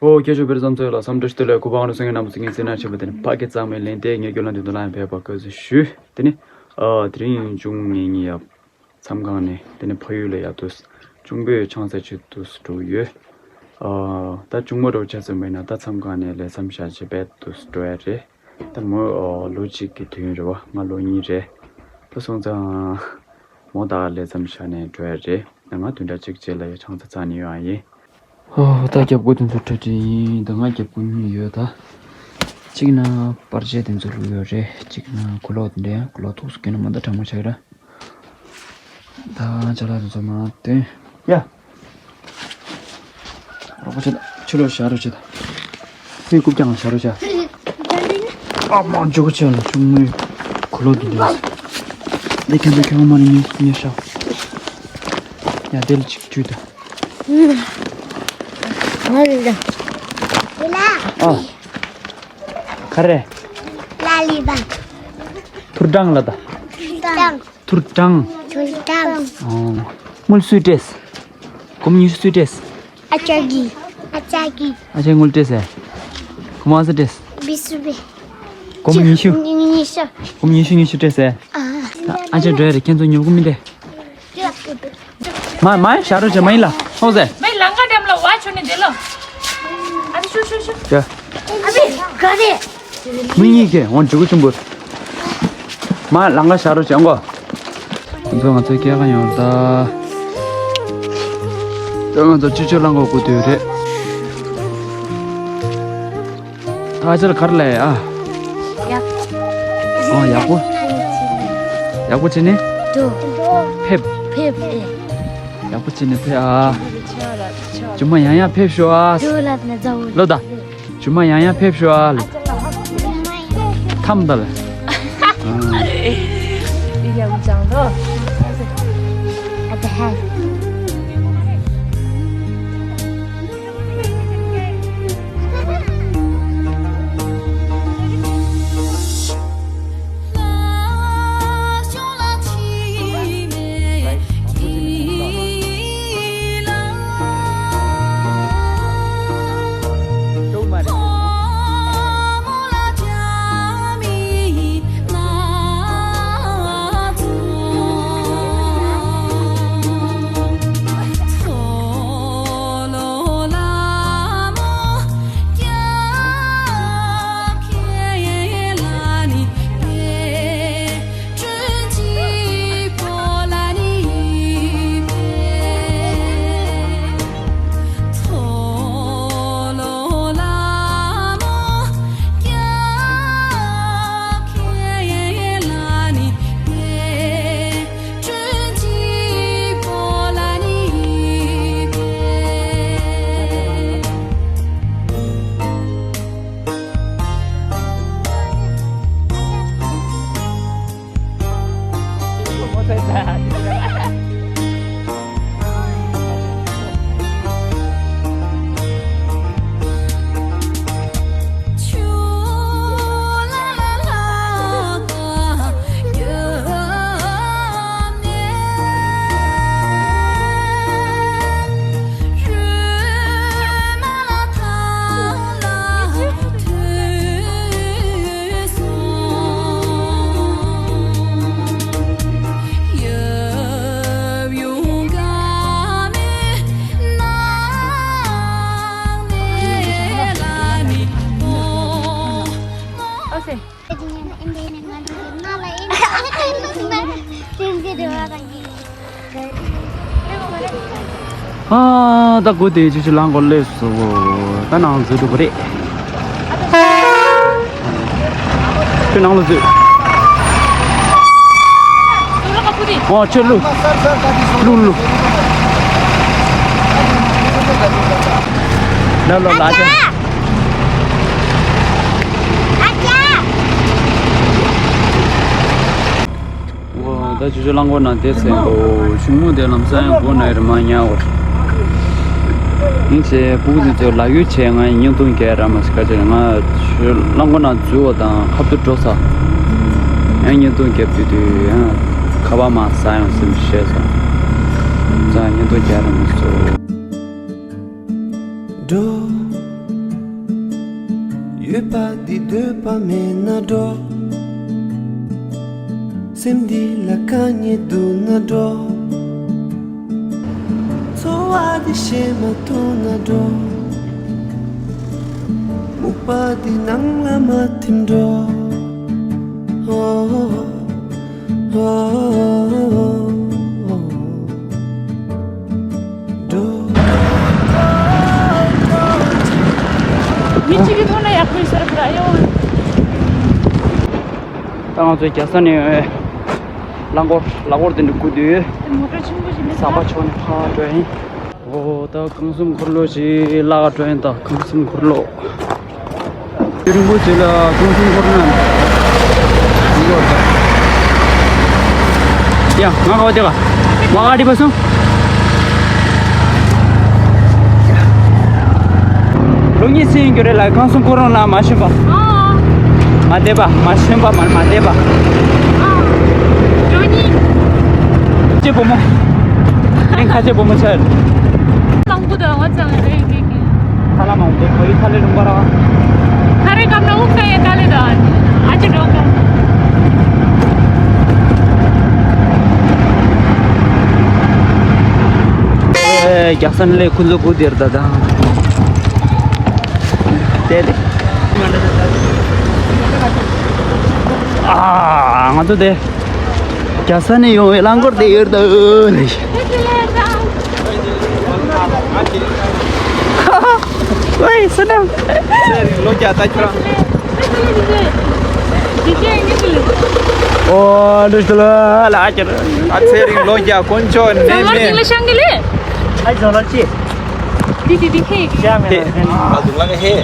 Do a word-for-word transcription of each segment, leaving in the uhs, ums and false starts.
ཨོ་སྐྱབས་མཆོག་བེར་ཙམ་ཚོས་ལ་འཚམས་འདྲི་ཞུ་དུས་ལ་སྐུ་པང་རུ་སེང་གེ་རྣམ་པ་སེང་གེ་ཚེ་ན་ཆེན་པོ་དེ་ནི་ཕ་གི་གཙང་མའི་ལན་ཏེ་ངེད་སྐྱོ་ལ་འདི་དུ་ལ་ཡང་ཕེབས་པ་སྐུ་གཟུགས་ཞུ། དེ་ནི་ཨ་དེ་རིང་ཡུན་ཅུང་ངེད་གཉིས་ཡབ་མཚམས་ཁང་ནས་དེ་ནི་ཕ་ཡུལ་ལ་ཡག་ཏུ་གཅུང་པོའི་ཆང་ས་ཆུ་དུ་འགྲོ་ཡོད། ཨ་ད་གཅུང་མོ་རུ་ཆ་ཚང་མིན་ན་ད་མཚམས་ཁང་ནས་ལས་མཚམས་བཞག་ཅེས་བེད་དུ་འགྲོ་ཡ་རེད། ད་མོ་ལོ་གཅིག་གི་དུས་ཡུན་རེད་བ། ང་ལོ་གཉིས་རེད། ད་སོང་ཙང་མོ་ད་ལས་མཚམས་བཞག་ནས་འགྲོ་ཡ་རེད། ད་ང་བདུན་ཕྲག་གཅིག་རྗེས་ལ་ཡ་ཆང་ས་ཚ་ནས་ཡོང་ཡ་ཡིན། ཨོ་ད་རྒྱབ་ཁུག་དེ་ཚོ་འཕྲོད་ཀྱི་ཡིན། ད་ང་རྒྱབ་ཁུག་གཉིས་ཡོད་ད། གཅིག་ན་པར་ཆས་དེ་ཚོ་བླུགས་ཡོད་རེད། གཅིག་ན་གོས་ལོག་དེ་འདྲ་ཡང་གོས་ལོག་ཐུག་སུ་སྐྱོན་ན་མ་ད་གྲང་མོ་ཆགས་ར། ད་ཅ་ལག་དེ་ཚོ་མ་བཏོན་ཡ། རོགས་པ་བྱེད་ད། ཕྱི་ལོགས་བཞག་རོགས་བྱེད་ད། སུས་རྐུབ་བཀྱག་ལ་བཞག་རོགས་བྱེད། ཨ་མ་འཇོག་བྱས་ལ་ཆུང་ངུའི་གོས་ལོག་འདི་འདྲ། འདི་ཁྱེད་ཚོ་ཁྱོད་མ་ནི་ཉེ་ཉེ་ཤག་ཡ་དེ་ལ་ཅིག་བཅུས་ད། ང་རེད་ད། ཨ། ག་རེ། ལ་ལི་བ། ཐུར་ཀྲང་ལ་ད། ཀྲང་། ཐུར་ཀྲང་། ཐུར་ཀྲང་། ཨོ། དངུལ་སུས་སྤྲད། སྒོར་མོ་ཉི་ཤུ་སུས་སྤྲད། ཨ་ཅག་གིས། ཨ་ཅག་གིས། ཨ་ཅག་དངུལ་སྤྲད་ཟེར། སྒོར་མོ་ཨ་ཙི་སྤྲད། བི་སུ་བི། སྒོར་མོ་ཉི་ཤུ། ཉི་ཉི་ཤུ། སྒོར་མོ་ཉི་ཤུ་ཉི་ཤུ་སྤྲད་ཟེར། ཨ། ཨ་ཅག་འགྲོ་ཡ་རེད། ཁྱེད་ཚོ་ཉོབ་གི་མི་འདུག་མ་མ་ཡ་ཞག་རོགས་བྱེད་མ་ཡིན་ལ་ཧོ་ཟེར། མེ་ལང་ཀ་འགྲམ་ལ་བ་ཆུ་ནི་འདི་ལོ། ཨ་ནི་ཤུ་ཤུ་ཤུ། ཡ། ཨ་མི་ག་རེ། མི་གཉིས་ཀས་འོང་འཇུག་གི་ཆུན་པོ། མ་ལང་ཀ་ཞག་རོགས་བྱེད་གོ། ཁོང་ཚོ་ང་ཚོའི་སྐྱེལ་ག་ཡོང་རེད་ད། ད་ང་ཚོ་ཅི་ཅོ་ལང་གོ་སྐུ་དུས་རེད། ད་ཅར་གར་ལས་ཨ། ཡག་ཨོ་ཡག་པོ། ཡག་པོ་བྱས་ནས། འགྲོ། ཕེབས། ཕེབས་ཨེ། ཡག་པོ་བྱས་ནས་ཕེབས་ཨ། ཆ་ལ་ཆ་ལ། ཇུ་མ་ཡང་ཡང་ཕེབས་ཤོག་ཨ། འགྲོ་ལབ་ན་མཛའ་བོ། ལོ་ད། ཇུ་མ་ཡང་ཡང་ཕེབས་ཤོག་ཨ། ཨ་ཅག་ལ་ཧ་གོ། ཐམ་ད་ལ། ཨ། ཡ་ཡ་འུ་ཅང་དོ། ཨ་ད་ཧ། ཨ། ད་སྒོ་དེའི་ཆུ་ཆུ་ལང་གོ་ལས་སོ། ད་ནང་འཛུལ་འགྲོ་གི་རེད། ཁྱོད་ནང་ལ་འཛུལ། ཨོ་ཁྱོད་ལུ། ལུ་ལུ། ལ་ལོ་ལ་ཆ། ཨོ་ད་ཆུ་ཆུ་གླང་གོ་ན་དེ་ཚེ་ལོ་ཆུང་མོ་དེ་ལམ་སང་ཡང་སྒོ་ན་རེ་མ་ཉལ་བར། ཡིན་ཚེ་སྤུ་གུ་དེ་ཚོ་ལ་ཡུལ་བྱས་ང་ཡིན་ཉིན་ཐུང་རྒྱལ་ར་མ་སི་ཁ་ཆེ་ང་ཆུ་གླང་གོ་ན་འཛུལ་བ་དང་ཁ་ཐུག་འགྲོ་ས། ཡང་བརྙན་ཐུང་རྒྱབ་དུས་དུས་ཡང་ཁ་པར་མ་ཟ་ཡང་སེམས་ཤེས་སོང་། ཙང་བརྙན་ཐུང་རྒྱག་རང་མི་ཚོ། འགྲོ། འོས་པ་འདི་འདོད་པ་མེད་ན་འགྲོ། སེམས་འདི་ལ་དཀའ་ངལ་འདུག་ན་འགྲོ། འཚོ་བ་འདི་ཤེས་མ་ཐུབ་ན་འགྲོ། སྨུག་པ་འདི་ནང་ལ་མ་ཐིམ་འགྲོ། ཨོ། མི་གཅིག་གི་ཐོག་ན་ཡག་པོ་ཡིན་ས་རེད་པ་ཡོ། ད་ང་ཚོ་རྒྱལ་ས་ནས་རླངས་འཁོར་ལ་འཁོར་དེ་འདྲ་སྒུག་དུས། མོ་ཊ་ཆེན་པོ་ཞིག་མེད་ས་པ་ས། ཕྱོགས་ནས་ཕར་འགྲོ་ཡིན། ཨོ་ད་རྐང་གསུམ་འཁོར་ལོ་ཞིག་ལ་འགྲོ་ཡིན། ད་རྐང་གསུམ་འཁོར་ལོ། རིང་པོ་ཅིག་ལ་རྐང་གསུམ་འཁོར་ན། ཡ་ང་ག་བ་དེ་ག་མ་ག་ཏི་པ་སོང་། ལོ་གཉིས་ཚེ་ཡིན་རྒྱུ་རེད་ལ་རྐང་གསུམ་འཁོར་རུང་ལ་མ་ཞོན་པ། ཨ། མ་བསྡད་པ་མ་ཞོན་པ་མ་མ་བསྡད་པ། ཨ། ལོ་གཉིས། ཁ་ཆེ་བུ་མོ། རིང་ཁ་ཆེ་བུ་མོ་ཆགས། རླངས་བུ་དང་ང་ཚང་རེད་ཀྱི་ཀྱི། ཁ་ལ་མང་པོ་ཁ་ཡི་ཁ་ལེ་རུང་པ་ར། ཁ་རེ་ཀམ་ན་འུག་ཀ་ཡེ་ཀ་ལེ་དང་ཨ་ཅི་འགྲོ་ཀམ། ཨེ་རྒྱག་ས་ནི་ལས་ཁུ་ལོ་གུ་དེར་ད་དང་། དེ་དེ། ཨ་ང་ཚོ་དེ། རྒྱ་ས་ནས་ཡོང་བའི་རླངས་འཁོར་དེ་ཡོད་ད། ཝེ་སོ་ནམ། ཚེ་རིང་ལོ་བརྒྱ་ད་ཁྱོད་རང་། ཨོ་འདྲི་ལ་ལ་ཁྱོད། ཨ་ཚེ་རིང་ལོ་བརྒྱ་དཀོན་མཆོག་ནས་མེད། ཨ་ཛོ་ལ་ཅི། དེ་དེ་དེ་ཧེ། ཨ་ཛོ་ལ་ཧེ།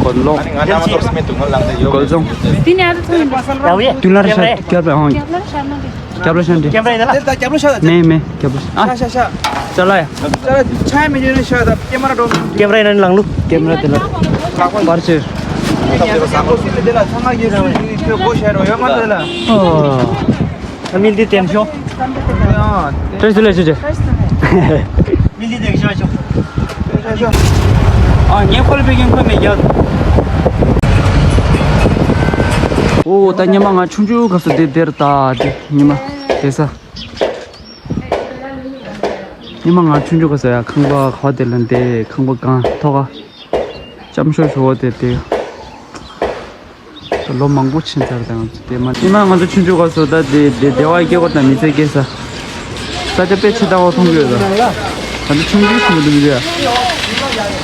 གོ་ལོ། ཨ་ནི་ང་ནམ་ཏོག་སྨད་དུ་ང་ལངས་ཏེ་ཡོད། གོ་ལོ་ཙོང་། དེ་ནས་ཨ་ད་ཚོ་ཡིན་པ། དུ་ལར་ཤ་སྐྱབས་ལ་ཧོང་། སྐྱབས་ལ་ཤ་འདྲི། ཀེམ་ར་ཡིན་ད་ལ། དེ་ད་རྒྱབ་ལོ་ཤ་ད། མེ་མེ་རྒྱབ་ལོ་ཤ། ཨ། ཤ་ཤ་ཤ། ཅ་ལ་ཡ། ཅ་ལ་ཆ་མི་ཉན་ཤ་ད་ཀེམ་ར་འགྲོ། ཀེམ་ར་ཡིན་ན་ལང་ལུ། ཀེམ་ར་དེ་ལ། པར་ཆེར། ཡ་ས་གོ་སི་ལ་དེ་ལ་ཚང་མ་གི་སུ་ཡི་ཁྱོད་གོ་ཤ་རོ་ཡོད་མ་དེ་ལ། ཨོ། ཨ་མིལ་དེ་དེམ་ཤོ། ཨ། བཀྲ་ཤིས་བདེ་ལེགས་ཞུ་རྒྱུ། མིལ་དེ་དེམ་ཤོ་ཤོ། ཨ་ངས་ཁོ་ལ་ཕེབས་ཀྱིན་ཁོ་མེད་རྒྱག་ཨོ་ད་ཉི་མ་ང་ཆུང་ཆུང་སྐབས་སུ་དེ་དེར་ད་དེ་ཉི་མ་དེ་ས། ཉི་མ་ང་ཆུང་ཆུང་སྐབས་སུ་ཡ་ཁང་པ་ཁ་བ་དེ་ལ་འདས་ཁང་པ་གང་ཐོག་ཁ་ལྕམ་ཤོ་ཞོ་བོ་དེ་དེ། ད་ལོ་མང་པོ་ཕྱིན་ཚར་དང་དེ་མ་ཉི་མ་ང་ཚོ་ཆུང་ཆུང་སྐབས་སུ་ད་དེ་དེ་སྡེ་བ་སྐྱེ་བོ་དང་མི་ཚེ་སྐྱེལ་ས། ས་ཆ་དཔེ་ཆེ་ད་བ་མཐོང་གི་ཡོད་ད། ད་ནི་ཆུང་ཆུང་ཞིག་མི་འདུག་གི་ཡ།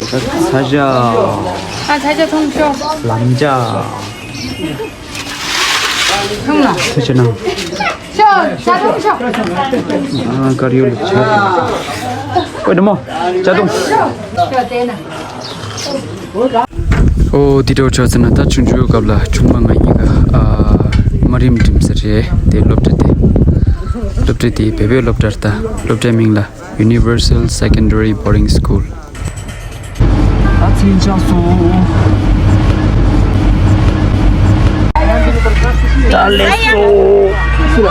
ད་ཚ་ཞག་ཨ་ཚ་ཞག་མཐོང་ཤོག་ལམ་ལྕགས། མཐོང་ལ། ཐུགས་ཆེ་གནང་། ཤོག་ཇ་མཐོང་ཤོག་ཨ་དཀར་ཡོལ་ལ་ཆ། ཨོ་དེ་མོ། ཇ་མཐོང་། ཤོག་དེ་ན། ཨོ་དེ་འདྲ་བྱས་ན་ད་ཆུང་ཆུང་སྐབས་ལ་ཆུང་མ་ང་གཉིས་ཀ་ཨ་དམའ་རིམ་འགྲིམ་ས་རེད་དེ་སློབ་གྲྭ་དེ། སློབ་གྲྭ་དེ་བོད་པའི་སློབ་གྲྭ་རེད་ད། སློབ་གྲྭའི་མིང་ལ་Universal Secondary Boarding School། ད་ཚིན་ཆགས་སོང་། ད་ལེགས་སོ།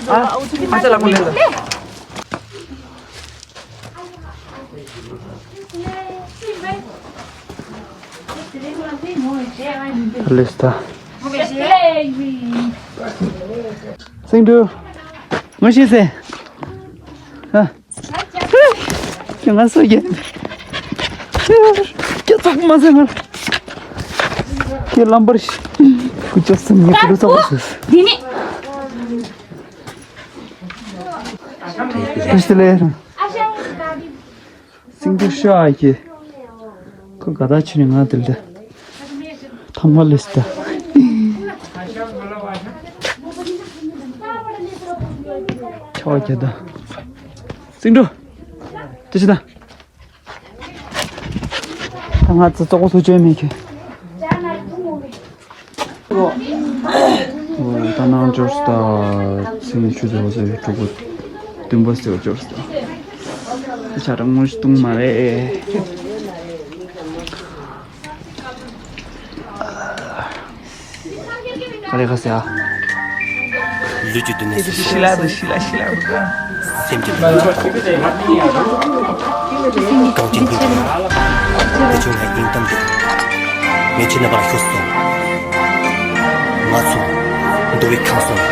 ཨ་ཨ་ལ་ཁོ་ལེགས་སོ། ལེས་ད། སེང་འབྲུག་ངོ་ཤེས་སེ། ཨ། ཁྱོད་ང་སུ་ཡིན། ཁྱོད་ཚོགས་མ་ཟེར་ང་། ཁྱོད་ལམ་བར་ཤི། ཁུ་ཅོ་སུ་ཉེ་ཁུ་ཚོགས་སུ། འདི་ནི། ཁྱོད་སུ་ལས། སེང་འབྲུག་ཤོག་ཨ་ཁྱེད། ཁོ་ག་ད་ཕྱིན་ནས་ང་དེ་ལ་ཐང་མ་ལེས་ད། ཆོག་ཁྱེད་ད། སེང་འབྲུག་ཅི་ཞིག་ད། ད་ང་ཚོ་ཙོག་པོ་ཚོ་བཅོས་མེད་ཁྱེད། ད་ནང་འབྱོར་སྟ། ཚིག་ཆུ་ཚོད་ཟེར་དྲུག་པོ་བདུན་པོ་ཟེར་འབྱོར་སྟ། ཆ་ར་དངོས་གཞི་བཏུང་མ་རེད། ག་རེ་ག་ཟེར་ཨ། ལུས་ཀྱི་དུས་ནས་སུ་ཤི་ལ་དུ་ཤི་ལ་ཤི་ལ་དུ་སེམས་ཀྱི་དུས་ནས། གངས་ཅན་སྙིང་ཁྲག་དམར། དེ་ཆུང་ངའི་སྙིང་གཏམ་རེད། ངས་ཁྱེད་རྣམ་པ་ལ་ཞུ་སོང་། ང་ཚོ་འདུལ་བའི་ཁང་སོང་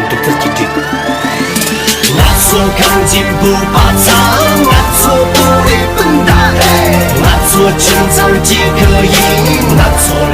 འདུག་ཚར་གྱི་འགྲིག་ང་ཚོ་གངས་ཅན་བུ་པ་ཚང་། ང་ཚོ་བོད་རིགས་སྤུན་ཟླ་རེད། ང་ཚོ་ཁྱིམ་ཚང་གཅིག་གི་ཡིན། ང་ཚོ་